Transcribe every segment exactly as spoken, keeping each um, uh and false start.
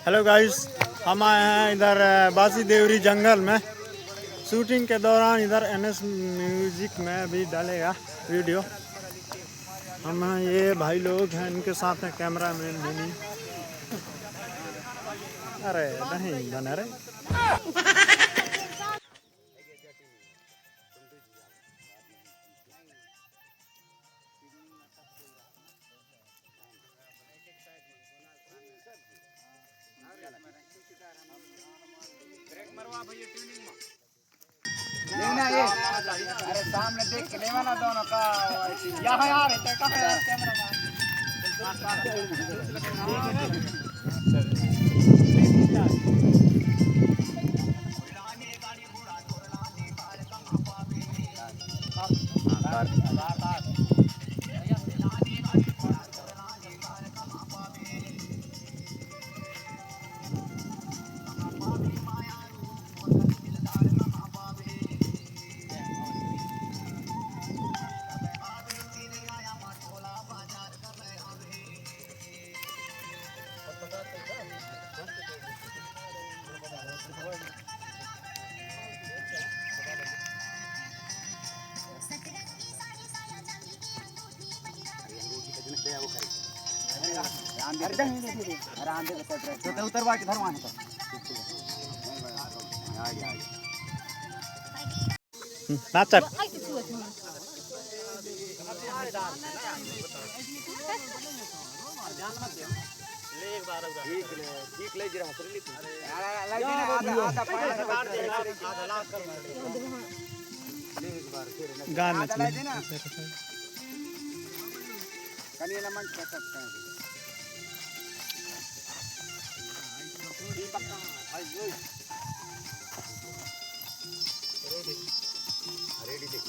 Hello गाइस, हम आए हैं इधर, अ, बासी देवरी जंगल में। शूटिंग के दौरान इधर एनएस म्यूजिक में भी डालेगा वीडियो। हम हैं, ये भाई लोग हैं, इनके साथ हैं कैमरामैन भी नहीं। अरे नहीं बना रहे। लेना ये। अरे सामने देख के लेवा ना दोनों का। यहाँ यार, इधर का है यार कैमरा मैन। उतरवा के धरवा है। हम्म, नाचत। ठीक ले, ठीक ले, जरा हंस रही थी। गाना चला। कनिया ला मंच कर सकते हैं। रेडी देख।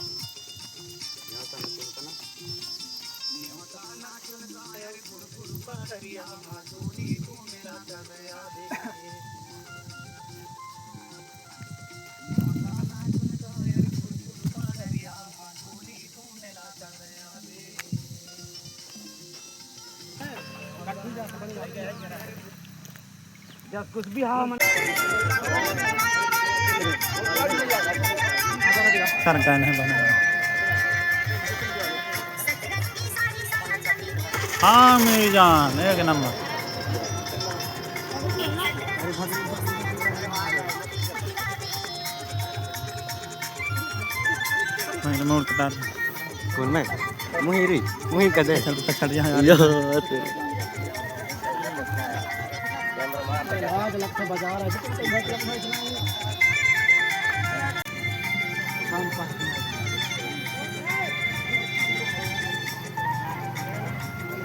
यहाँ से हमें सुनता ना। जब कुछ भी हाँ मन सरकार ने बनाया। हाँ मेरी जान, एक नंबर। मैं मोड़ के डाल। कौन मैं? मुही री, मुही का दे। चल, पकड़ यहाँ, यहाँ। यो, तेरे। आज लगता बाजार है।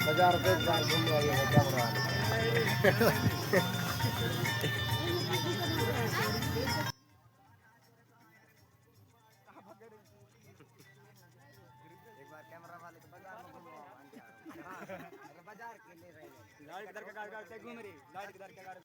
बाजार पे एक बार घूम आइए, क्या हो रहा है? एक बार कैमरा वाले को बाजार में घुमाओ, हाँ, बाजार के ले रहे हैं। लाइट किधर के गाड़ी, गाड़ी से घूम रही, लाइट किधर के गाड़ी।